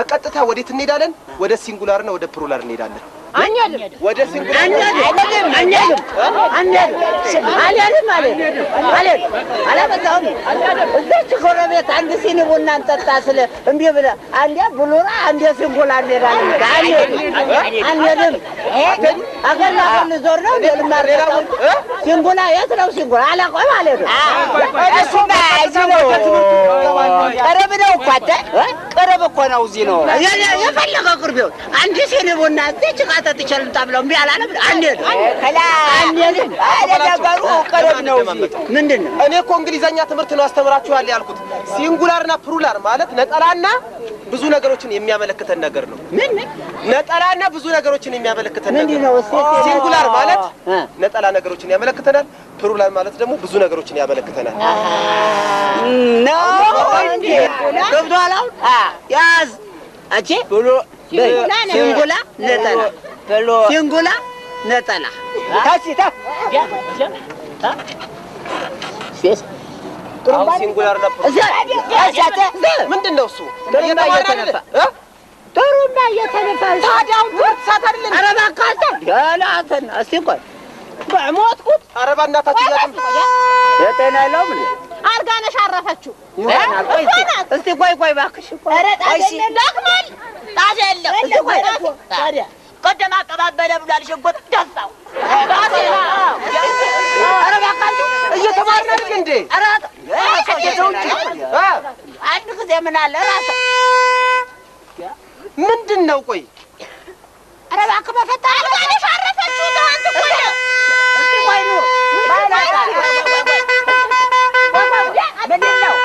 በቀጥታ ወዴት እንሄዳለን? ወደ singular ና ወደ plural እንሄዳለን። ወደ singular አንሄድም፣ አንሄድም፣ አንሄድም፣ አንሄድም፣ አልሄድም፣ አላመጣሁም። እዛች ጎረቤት አንድ ሲኒ ቡና እንጠጣ ስለ እምቢ ብለህ አንዴ plural አንዴ singular እንሄዳለን። አንሄድም፣ አንሄድም። አገር ለአገር ልዞር ነው እንደ ልማር singular የት ነው singular? አላውቀውም፣ አልሄድም። እሱማ እዚህ ነው፣ ቅርብ ነው እኮ አንተ፣ ቅርብ እኮ ነው፣ እዚህ ነው። የፈለገ ቅርብ ይሁን አንድ ሲኒ ቡና እዚች ዕቃ ጠጥቼ ልምጣ ብለው እምቢ አላለም። አንሄድም፣ አንሄድም። ነገሩ ቅርብ ነው እዚህ። ምንድን ነው? እኔ እኮ እንግሊዘኛ ትምህርት ነው አስተምራችኋል ያልኩት። Singular ና plural ማለት ነጠላና ብዙ ነገሮችን የሚያመለክተን ነገር ነው። ምን ምን? ነጠላና ብዙ ነገሮችን የሚያመለክተን ነገር ምንድን ነው? እስኪ Singular ማለት ነጠላ ነገሮችን ያመለክተናል። Plural ማለት ደግሞ ብዙ ነገሮችን ያመለክተናል። ነው እንዴ? ገብቶሃል አሁን? ያዝ አንቺ singular ነጠላ፣ singular ነጠላ። አሁን singular ና plural ምንድን ነው እሱ? እየተማርን አይደለ? ጥሩምባ እየተነፋ ታዲያ አሁን ትምህርት ሰዓት አይደለ? ኧረ እባክህ አንተ ገና አንተን እስኪ ቆይ ሞትኩት። ኧረ በእናታችሁ እያቅም የጤና የለውም እንዴ? አልጋነሽ አረፈችው። ይሆናል። ቆይ እስኪ ቆይ ቆይ እባክሽ ኧረ ጣት የለም ደክሟል። ጣት የለም። እስኪ ቆይ ታዲያ ቅድም አቀባበለ ብሏል። ሽጉጥ ደፋው። ኧረ እባካችሁ እየተማርን አይደል እንዴ? ኧረ አንድ ጊዜ ምን አለ እራስህ ምንድን ነው? ቆይ ኧረ እባክህ በፈጠረህ አልጋነሽ አረፈችው። ትናንት እኮ ነው። እስኪ ቆይ ኑ ምንድን ነው?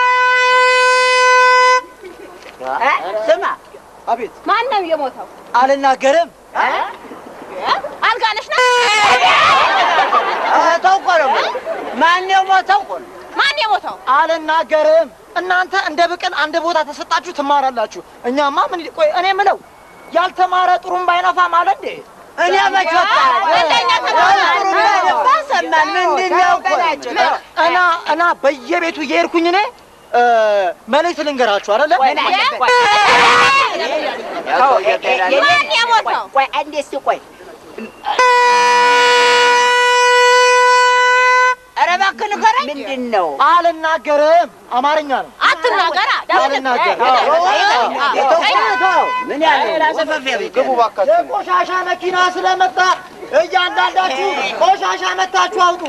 ስማ አቤት። ማን ነው የሞተው? አልናገርም። አልጋነሽ ነው። ተው እኮ ነው የምልህ። ማን የሞተው እኮ ነው? ማን የሞተው? አልናገርም። እናንተ እንደ ብቅል አንድ ቦታ ተሰጣችሁ ትማራላችሁ። እኛማ ምን ቆይ እኔ ምለው ያልተማረ ጥሩምባ አይነፋም አለ እንዴ? እኔ መች ወጣ እንደኛ ተማረ። ጥሩምባ አይነፋ ሰማን። ምንድን ነው እኮ እና እና በየቤቱ እየሄድኩኝ እኔ መልእክት ልንገራችሁ አይደለ? ማን የሞተው? ቆይ አንዴ እስኪ ቆይ። ኧረ እባክህ ንገረኝ። ምንድን ነው? አልናገርም። አማርኛ ነው። አትናገራ። አልናገርም። ምን ያለው ግቡ እባካችሁ። የቆሻሻ መኪና ስለመጣ እያንዳንዳችሁ ቆሻሻ መታችሁ አውጡ።